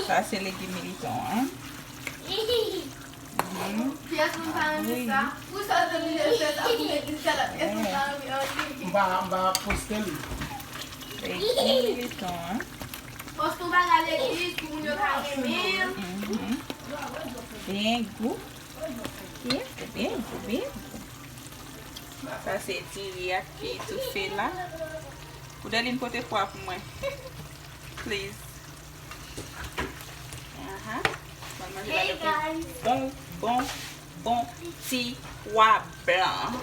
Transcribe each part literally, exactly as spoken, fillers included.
Sa se legim militon an. Mhm. Pyès moun pa renmen sa. Pou sa, se li fè sa pou legliz la, pyès moun pa renmen anyen. M pa, m pa poste li. Legim militon an. Poste yon bagay legliz pou moun yo ka renmen. Mhm. Byen gou. Byen gou, byen gou, byen gou. Sa se diri a ki toufe la. Poudelin, pote pwa pou mwen. Please. Aha. Mwen manje bagay pou bon, bon, bon ti pwa blan.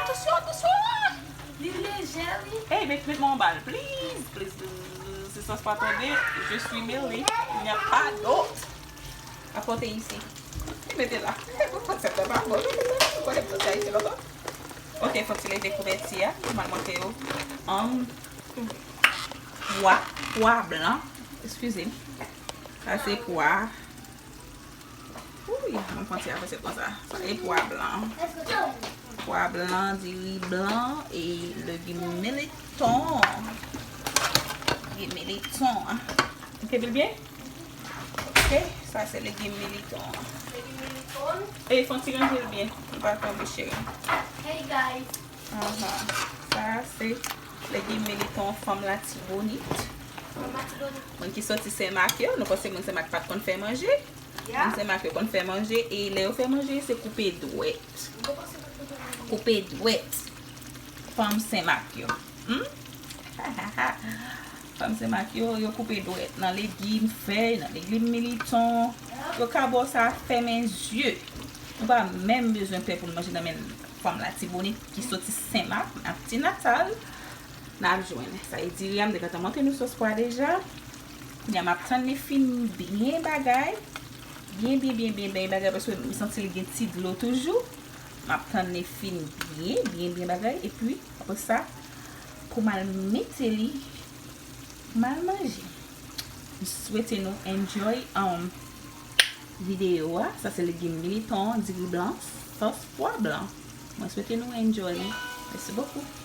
Atansyon, atansyon! Li leje, wi. Ey, met, met mwen anba l, please, please, please, please. Si sòs pa tonbe, je suis mêlée. Il n'y a pas d'autre. Apòte isi. Mete la. Konsèp la pa bon. Mete la. Ou konnen m soti Ayiti lontan. Ok, fò ti leve kouvèti a. M al montre yo. Um, pwa, pwa blan. Eskize m. Sa se pwa. Wi, mwen fè ti avanse konsa. Sa e pwa blan. Pwa blan, diri blan e legim militon. Legim militon. Ok, bil byen? Ok, sa se legim militon. Legim militon. E fè yon ti ranje l byen. Li pa tonbe, cheri. Hey guys. Aha. Sa se legim militon fanm Latibonit. Fanm Latibonit. Moun ki soti Senmak yo, nou panse moun Senmak pa t konn fè manje? Moun Senmak yo konn fè manje, e lè yo fè manje, se koupe dwèt. Koupe dwèt. Fanm Senmak yo. Hmm? Fanm Senmak yo, yo koupe dwèt nan legim, fèy, nan legim militon. Yo ka ba w sa fèmen zye. Ou pa menm bezwen pè pou l manje nan men fanm Latibonit ki soti Senmak, nan Ti Natal. N ap jwenn. Sa e diri a, m te gentan montre nou sòs pwa deja. Kounye a, m ap tann li fin byen bagay. Byen, byen, byen, byen, byen bagay, paske m santi li gen ti dlo toujou. M ap tann li fin byen, byen, byen bagay. Epi, apre sa, pou m al mete li, m al manje. M swete nou enjoy, um, videyo a. Sa se legim militon, diri blan, sòs pwa blan. Mwen swete nou enjoy li. Mèsi bokou.